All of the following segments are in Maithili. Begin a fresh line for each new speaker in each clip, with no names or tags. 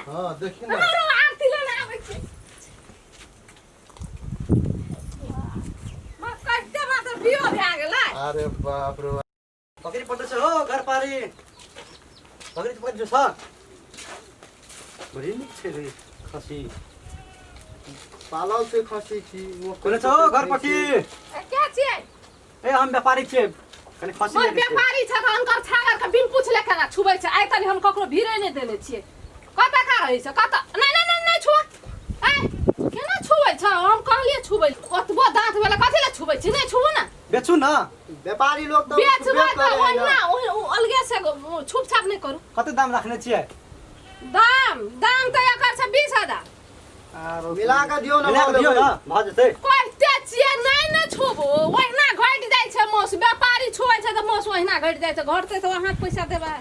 हाँ देखी ना।
रो आरती लेने आबै छी। माँ कहिते मात्र बियो भए गेलै।
अरे बाप रे बाप।
बकरी पट्टु छ हो घर पारी बकरी पट्टु छ बड़ी नीक छै रे खसी।
पालल छै खसी की
कोने छ हो घर पट्टी?
के छियै?
ए हम व्यापारी छियै, कनि खसी
मोर
लैके छै।
व्यापारी छ तऽ हुनकर छागर के बिन पूछले केना छुबै छै? आइ तक हम ककरो भीड़े नहि देने छियै। कतऽ का रहै छै कतऽ? नहि नहि नहि नहि छुआ। ए केना छुबै छ? हम कहलियै छुबै, ओतबो दाँत वाला कथी लए छुबै छी? नहि छुबू ने।
बेचू न।
व्यापारी लोग तऽ
बेचबै
छुबे
तऽ
करे है
ओहिना
ना।
अलगे से छुप छाप नहि करू।
कते दाम राखने छियै?
दाम दाम तऽ एकर छै 20,000।
आरो
मिला कऽ दियौ ने।
मिला कऽ
भऽ
दियौ
गेलै।
न, भऽ जेतै।
कहिते छियै नहि ने छुबू, ओहिना घटि जाइ छै मांस। व्यापारी छुबै छै तऽ मांस ओहिना घटि जाइ छै। घटतै तऽ अहाँके पैसा देबै।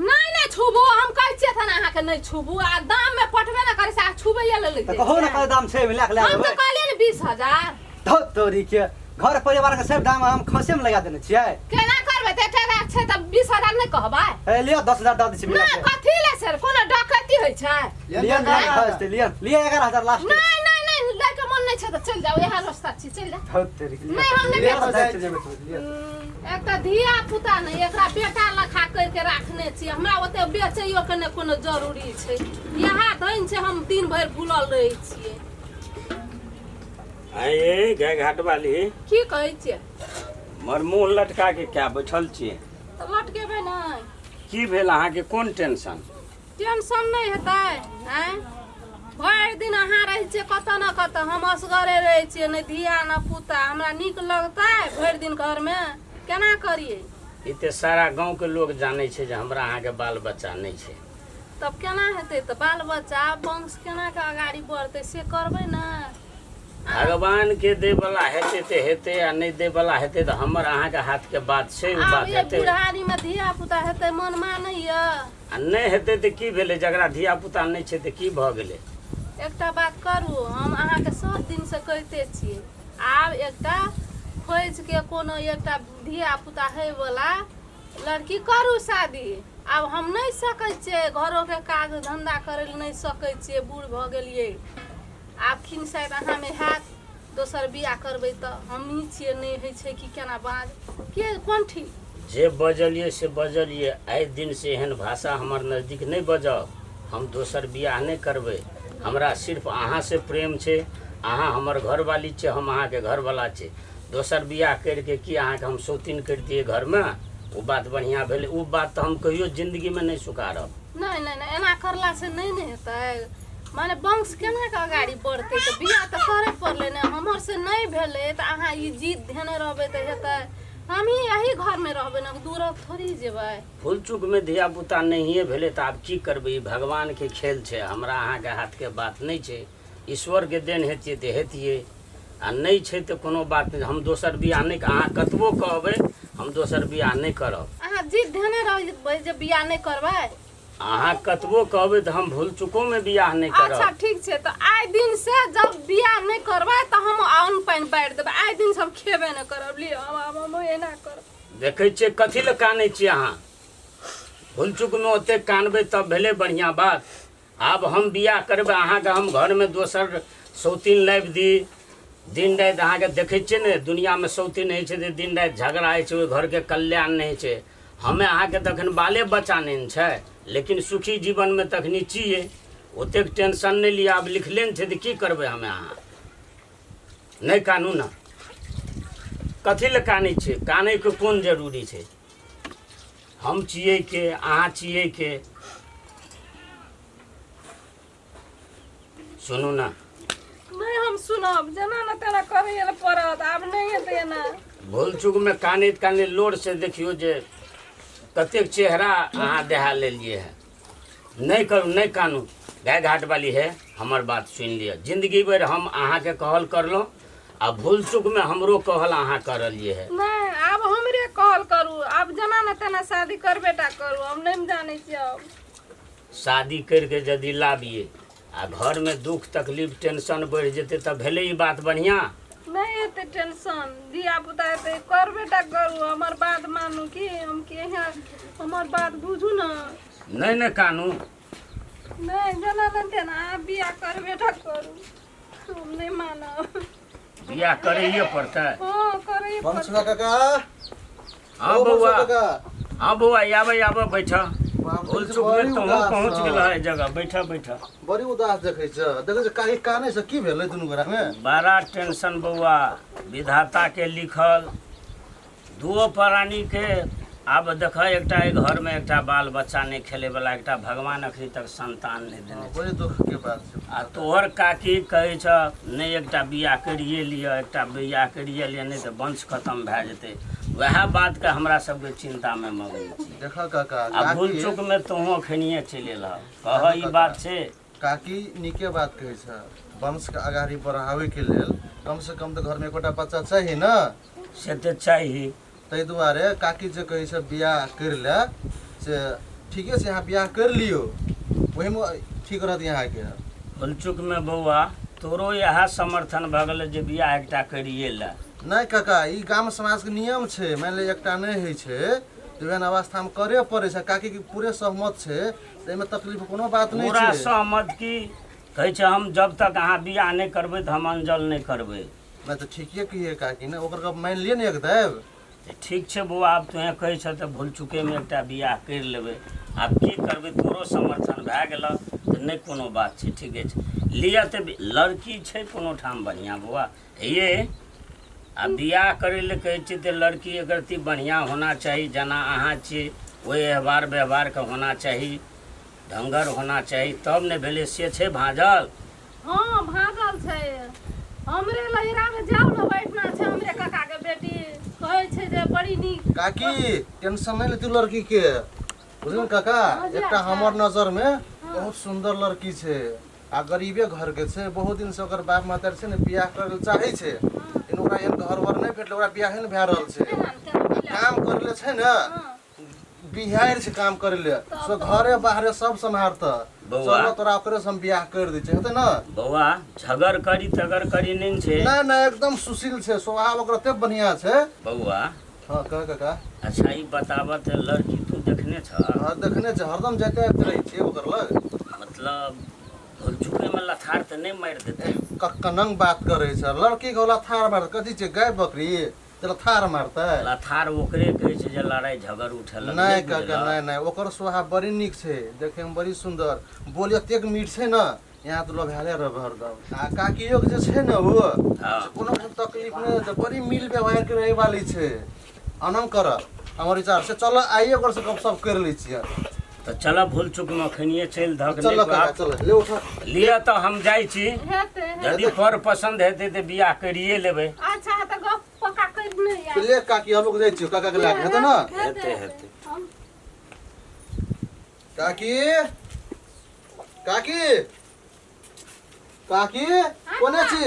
नहि नहि छुबू, हम कहै छियै तहन अहाँके नहि छुबू आ दाममे पटबे ने करै छै आ छुबैये लेल लागि
तऽ
जाइ
कहू ने
छियै।
कते दाम छै, मिला कऽ लए
हम तऽ
लेबै।
कहलियै ने 20,000।
धौ तोरी के, घर परिवार के सब दाम हम खसे में लगा देने छियै।
केना करबै तऽ एते राख छै तऽ 20,000 नहि कहबै?
ए लिअ, 10,000 दऽ दै छी मिला
नहि
के।
कथी ले सर, कोनो डकैती होइ छै?
लिअ ने, भऽ जेतै, लिअ लिअ, 11,000 लास्ट।
नहि नहि नहि, लैके मन नहि छै तऽ चलि जाउ, इएह रस्ता छी, चलि जाउ।
धौ तोरी के, लिअ।
नहि, हम नहि
लिअ,
बेचबै।
जाइ छी, जेबै, लिअ।
एक तऽ धिया पुता नहि, एकरा बेटा लखा करके राखने छी। हमरा ओते बेचैयो के नहि कोनो जरूरी छै, इएह धन छै, हम दिन भरि भूलल रहै छियै।
आये गाय घाट वाली।
की कहै छियै?
मर मुँह लटका के क्या बैठल छियै?
तऽ लटकेबै नहि।
की भेल अहाँके? कोन टेंशन?
टेंशन नहि हेतै? आँय, भरि दिन अहाँ रहै छियै कतऽ ने कतऽ, हम असगरे रहै छियै, नहि धिया नहि पुता, हमरा नीक लगतै? भरि दिन घरमे केना करियै?
ई तऽ सारा गाँवके लोक जानै छै जे हमरा अहाँके बाल बच्चा नहि छै।
तब केना हेतै? तऽ बाल बच्चा वंश केना के अगाड़ी बढ़तै से करबै ने।
भगवान के दै वाला हेतै तऽ हेतै आ नहि दै वाला हेतै तऽ हमर अहाँके हाथके बात छै ओ
आब
बात
ये
हेतै।
बुढ़ारीमे धिया पुता हेतै मन मानैया?
आ नहि हेतै तऽ की भेलै? जकरा धिया पुता नहि छै तऽ की भऽ गेलै?
एकटा बात करू, हम अहाँके सब दिनसँ कहिते छी, आब एकटा खोजिके कोनो एकटा धिया पुता होइवला लड़की करू शादी। आब हम नहि सकै छियै, घरोके काज धन्धा करै लए नहि सकै छियै, बूढ़ भऽ गेलियै। आब खिन शायद अहाँमे हैत, दोसर बियाह करबै तऽ हमही छियै, नहि होइ छै कि केना बाज के कोन ठीक।
जे बजलियै से बजलियै, आइ दिनसँ एहन भाषा हमर नजदीक नहि बजब। हम दोसर बियाह नहि करबै। हमरा सिर्फ अहाँसँ प्रेम छै, अहाँ हमर घरवाली छै, हम अहाँके घरवला छै। दोसर बियाह करिके की अहाँके हम सौतीन करितियै घरमे? ओ बात बढ़िआँ भेलै? ओ बात तऽ हम कहियो जिन्दगीमे नहि स्वीकारब।
नहि नहि नहि, एना करलासँ नहि ने हेतै। माने वंश केना के अगाड़ी बढ़तै? तऽ बियाह तऽ करे पड़लै ने। हमर से नहि भेलै तऽ अहाँ ई जिद धेने रहबै तऽ हेतै? हमही एही घरमे रहबै ने, दूर थोड़ी जेबै।
भूल चूकमे धियापुता नहिए भेलै तऽ आब की करबै? ई भगवानके खेल छै, हमरा अहाँके हाथके बात नहि छै। ईश्वरके देन हेतियै तऽ हेतियै आ नहि छै तऽ कोनो बात नहि। हम दोसर बियाह नहि, अहाँ कतबो कहबै हम दोसर बियाह नहि करब।
अहाँ जिद धेने रहबै जे बियाह नहि करबै?
अहाँ कतबो कहबै तऽ हम भूल चुकोमे बियाह नहि करब।
अच्छा ठीक छै, तऽ आइ दिन से जब बियाह नहि करबै तऽ हम अन्न पानि बारि देबै। आइ दिन से हम खेबे नहि करब। लिअ, हम आब हम एना करब।
देखै छियै कथी लए कानै छियै अहाँ? भूल चूकमे ओतेक कानबै तब भेलै बढ़िआँ बात? आब हम बियाह करबै, अहाँके हम घरमे दोसर सौतीन लाबि दी, दिन राति अहाँके देखै छियै ने, दुनिआँमे सौतीन होइ छै तऽ दिन राति झगड़ा होइ छै, ओहि घरके कल्याण नहि होइ छै। हमे अहाँके तखन बाले बच्चा नहि ने छै, लेकिन सुखी जीवनमे तखनी छियै। ओतेक टेंशन नहि लिअ। आब लिखले ने छै तऽ की करबै हमे अहाँ? नहि कानू ने, कथी लए कानै छियै? कानैके कोन जरूरी छै? हम छियै के, अहाँ छियै के? सुनू ने।
नहि हम सुनब, जेना ने तेना करैए लए पड़त, आब नहि हेतै एना।
भूल चूकमे कानैत कानैत लोर से देखियौ जे कतेक चेहरा अहाँ देहा लेलियै है। नहि करू, नहि कानू। गाय घाट वाली है, हमर बात सुनि लिअ। जिंदगी भरि हम अहाँके कहल करलहुँ, आ भूल चूकमे हमरो कहल अहाँ करलियै है।
नहि, आब हमरे कहल करू। आब जेना ने तेना शादी करबे टा करू, हम नहि जानै छियै आब।
शादी करिके यदि लाबियै आ घरमे दुख तकलीफ टेंशन बढ़ि जेतै तऽ भेलै ई बात बढ़िआँ?
नहि हेतै टेंशन, धिया पुता हेतै, करबे टा करू। हमर बात मानू कि हम कि यहाँ हमर बात बुझू ने।
नहि नहि कानू।
नहि जेना ने तेना अहाँ बियाह करबे टा करू, हम नहि मानब।
बियाह करैए पड़तै।
हँ, करैए पड़तै।
बंसुआ काका।
हाँ
ओ
बौआ।
बंसुआ काका।
हाँ बौआ, आबै आबै, बैठ।
बाप रे,
भूल चूक में
बड़ी
तोहूँ
उदास
पहुँच
छ।
गेल है जगह। बैठ बैठ।
बड़ी उदास देखै छ, देखै छ काहे कानै छ? की भेलै दुनू गोरा मे?
बड़ा टेंशन बौआ, विधाता के लिखल दुओ प्राणी के। आब देख, एकटा एहि घरमे एकटा बाल बच्चा नहि खेलैवला, एकटा भगवान अखनी तक संतान नहि देने छै।
बड़ी दुख के बात छै।
आ तोहर काकी कहै छ नहि, एकटा बियाह करिए लिअ, एकटा बियाह करिए लिअ, नहि तऽ वंश खतम भए जेतै। वएह बातके हमरा सबके चिन्तामे मग्न छी।
देख काका,
आ भूल
काकी
चूकमे तोहूँ अखनिए चलि एलह। कह, ई बात छै?
काकी नीके बात कहै छ। वंश के अगाड़ी बढ़ावे के लेल कम से कम तऽ घर में एकोटा बच्चा चाही ने।
से तऽ चाही।
ताहि दुआरे काकी जे कहै छै बियाह करि ले, से ठीके छै। अहाँ बियाह करि लियौ, ओहिमे ठीक रहत अहाँके।
भूल चूकमे बौआ तोरो इएह समर्थन भऽ गेलै जे बियाह एकटा करिए ले।
नहि काका, ई गाम समाजके नियम छै। मानि लिअ एकटा नहि होइ छै तऽ एहन अवस्थामे करए पड़ै छै। काकीके पूरे सहमत छै, ताहिमे तकलीफ कोनो बात नहि
पूरा
छै।
सहमत की कहै छै, हम जब तक अहाँ बियाह नहि करबै तऽ हम अंजल नहि करबै।
नहि तऽ ठीके कहिए काकी ने, ओकर गप मानि लिअ ने एकदम।
तऽ ठीक छै बौआ, आब तोहेँ कहै छह तऽ भूल चूकेमे एकटा बियाह करि लेबै। आब की करबै, तोरो समर्थन भए गेलह तऽ नहि कोनो बात छै, ठीके छै। लिअ तऽ लड़की छै कोनो ठाम बढ़िआँ बौआ? हे, आ बियाह करै लए कहै छियै तऽ लड़की एकरत्ती बढ़िआँ होना चाही। जेना अहाँ छियै ओहि व्यवहार व्यवहारके होना चाही, ढङ्गर होना चाही, तब ने भेलै। से छै भाँजल?
हँ, भागल छै। हमरे लहिरामे जाउ ने, बैठना छै। हमरे काकाके बेटी कहै छै जे बड़ी नीक।
काकी टेंशन नहि लेतू लड़की के, बुझल काका?
हँ जी,
एकटा
अच्छा।
हमर नजर में बहुत सुंदर लड़की छै आ गरीबे घर के छै। बहुत दिन से ओकर बाप माता छै ने बियाह करे लए चाहै छै, लेकिन ओकरा एहन घर वर नहि भेटलै, ओकरा बियाहे नहि भए रहल छै।
केहन केहन मिलल?
काम करे ले छै ने, बिहार छै काम करे ले, सो घरे बाहरे सब सम्हारत।
बौआ।
चलो तोरा ओकरे से हम बियाह कर दै छै, हेतै ने?
बौआ, झगड़ करी तगड़ करी नहि ने छै?
नहि नहि, एकदम सुशील छै, स्वभाव ओकर एते बढ़िया छै।
बौआ।
हाँ, कह काका।
अच्छा, ई बताबऽ तऽ लड़की तू देखने छह?
हाँ, देखने छै, हरदम जाइते आबिते रहै छियै ओकर लग।
मतलब चुकेमे लथार तऽ नहि मारि देतै?
कनंग बात करै छै, लड़की के लथार मार कथी छै? गाय बकरी जे लथार मारतै?
लथार ओकरे कहै छै जे लड़ाइ झगड़ उठे लगलै।
नहि काका।
बुझलह?
नहि नहि, ओकर स्वभाव बड़ी नीक छै, देखैमे बड़ी सुन्दर, बोली एतेक मीठ छै ने, यहाँ तऽ लोभाले रहबै हरदम। आ काकियो के जे छै ने ओ
हाँ।
से कोनो तकलीफ नहि हेतै, बड़ी मिल व्यवहार के रहै वाली छै। आनंद कर हमर विचार से चल, आइए ओकर से गपशप करि लै छियै।
तऽ चल, भूल चूकमे अखनिए चलि धक।
चल काका, चल, ले उठ।
लिअ तऽ हम जाइ छी।
हेतै।
यदि पर पसन्द हेतै तऽ बियाह करिए लेबै।
अच्छा, तऽ गप पक्का करि नहि आयब।
ले काकी, हम लोग जाइ छियै काका के लए के, हेतै ने?
हेतै, हेतै।
हम
काकी, काकी, काकी, कोने छी?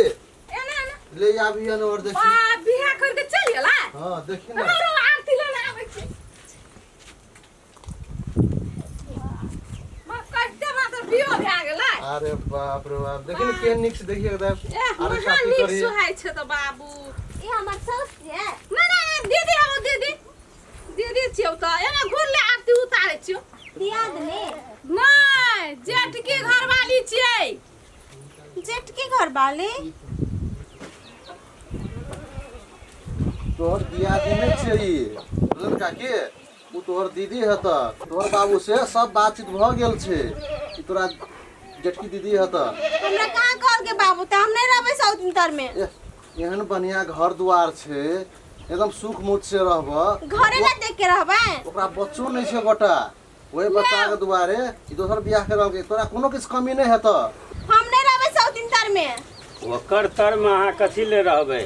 एना एना।
ले आबियै ने और देखी।
बा, बियाह करके चलि गेला।
हाँ, देखी ने।
हमरो आरती लेने आबै छी। माँ करिते मात्र बियो भए गेलै।
अरे बाप रे बाप, देखी ने केहन नीक से, देखिए एकदम।
ए
अरे
महा
काकी
नीक
करिए।
सुहाइ छै तऽ बाबू।
ई हमर साउस छियै।
नहि नहि, दीदी आबो, दीदी, दीदी छियौ तऽ एना घुर ले, आरती उतारै छियौ।
दियादनी?
नहि, जेठकी घरवाली छियै।
जेठकी घरवाली?
तोहर दियादी नहि छियै ई, बुझल काकी? ओ तोहर दीदी हेत। तोहर बाबू से सब बातचीत भऽ गेल छै, ई तोरा जेठकी दीदी हेत।
हमरा कहाँ कहलकै बाबू? तऽ हम नहि रहबै साउथ तर में।
एह, एहन बढ़िया घर दुआर छै, एकदम सुख मुख से रहब।
घरे ना देख के रहबै?
ओकरा बच्चो नहि छै गोटा, ओहि बच्चा के दुआरे ई दोसर बियाह करलकै। तोरा कोनो किछु कमी नहि हेतऽ।
हम नहि रहबै साउथ तर में।
ओकर तरमे अहाँ कथी ले रहबै?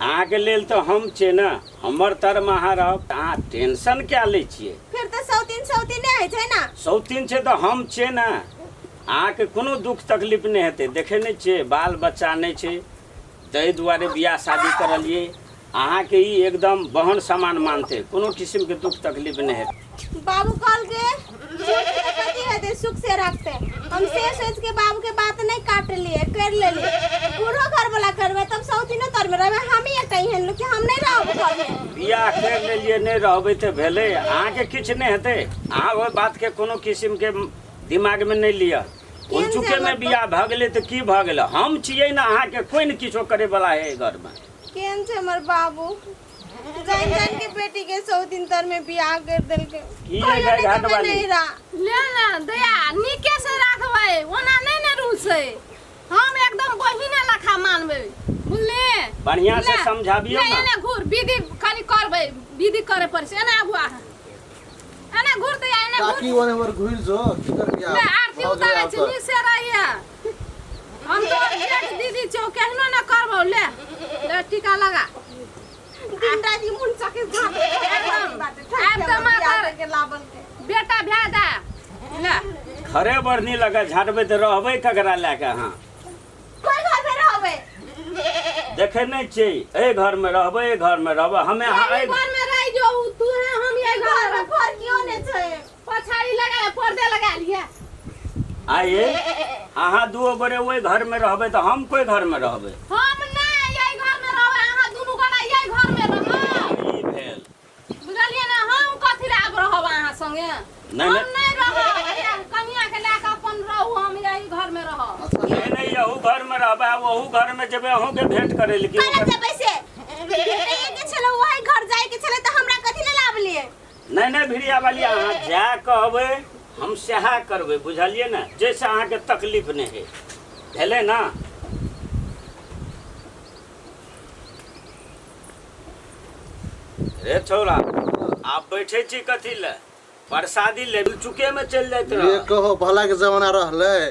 अहाँके लेल तऽ हम छियै ने, हमर तरमे अहाँ रहब। अहाँ टेंशन किया लै छियै?
फिर तऽ सौतीन सौतीने होइ छै ने।
सौतीन छै तऽ हम छियै ने, अहाँके कोनो दुःख तकलीफ नहि हेतै। देखै नहि छियै, बाल बच्चा नहि छै, ताहि दुआरे बियाह शादी करलियै। अहाँके ई एकदम बहन समान मानतै, कोनो किसिमके दुःख तकलीफ नहि हेतै।
बाबू कहलके छोट छै तऽ कथी हेतै, सुख से रखतै। हम से सोच के बाबू के बात नहीं काटलिए, कर लेलिए। बूढ़ो घर वाला करबै तब सौतीनो तर में रहबै। हम ही एकटा एहन लोग कि हम नहीं रहब घर में।
बियाह करि लेलियै, नहि रहबै तऽ भेलै, अहाँके किछु नहि हेतै। अहाँ ओहि बातके कोनो किसिमके दिमागमे नहि लिअ।
केहन छै
चुकेमे
हमर
बियाह भऽ गेलै तऽ की भऽ गेलै, हम छियै ने अहाँके, कोइ ने किछो करैवला है घरमे।
केहन छै हमर बाबू, जान जान के बेटी के 100 दिन तर में बियाह कर देलके।
की
कहियो
रे
नहि
घाट
जेबै
वाली?
नैहरा।
ले ने दया, नीके से राखबै, ओना नहि ने रुसै। हम एकदम बहिने लखा मानबै, बुझली?
बढ़िआँ से
ले,
समझाबियौ
ले
ने।
एने घूर, विधि खाली करबै, विधि करे पड़ै छै। एना आबू अहाँ, एने घूर दया, एने घूर।
काकी ओने हमर घुरि जो, की करबी आब?
ले आरती
भऽ गेलै
उतारै
आब
छी।
तऽ।
नीक से रहिए, हम तो जेठ दीदी छौ, केहनो न करबौ। ले ले टीका लगा।
दिन राति मुन चके झाँक
एकदम। आब तऽ मातर
के लाबल के
बेटा भए दे ले।
खरे बढ़नी लगा झाँटबै तऽ रहबै ककरा लए कऽ अहाँ?
कोई घर में रहबै?
देखे नहि छियै, एहि घरमे रहबै, एहि घरमे रहबै हमे अहाँ।
एहि
एहि
घर में रहि जो तू है, हम एहि
घर
घर
में
में।
फर्कियो ने छै।
पछाड़ी लगा पर्दे लगा लिए।
आइए अहाँ दुओ गोरे ओहि घरमे रहबै तऽ हम कोइ घरमे रहबै?
हम नहि एहि घर में रहबै, अहाँ दुनू गोरा एहि घर में रहब।
ई भेल,
बुझलियै ने? हम कथी लए आब रहब अहाँ संगे?
नहि,
हम
नहि।
नहि रहब, हैया कनिया के लए कऽ अपन रहू, हम एहि घर में रहब।
अच्छा।
नहि नहि, एहू घरमे रहबै आ ओहू घरमे जेबै अहूँके भेंट करै लए।
कने जेबै से भेटैए के छलै, वही घर जाय के छलै तऽ हमरा कथी ले लाबलियै?
नहि नहि भिड़िया वाली, अहाँ जा कहबै हम सएह करबै, बुझलियै ने? जाहिसँ अहाँके तकलीफ नहि होइ, भेलै ने? रे छौड़ा, आब बैठे छी कथी लए? प्रसादी ले चुके में चलि जाइत
ये
रह।
कहो, भला के जमाना रहलै।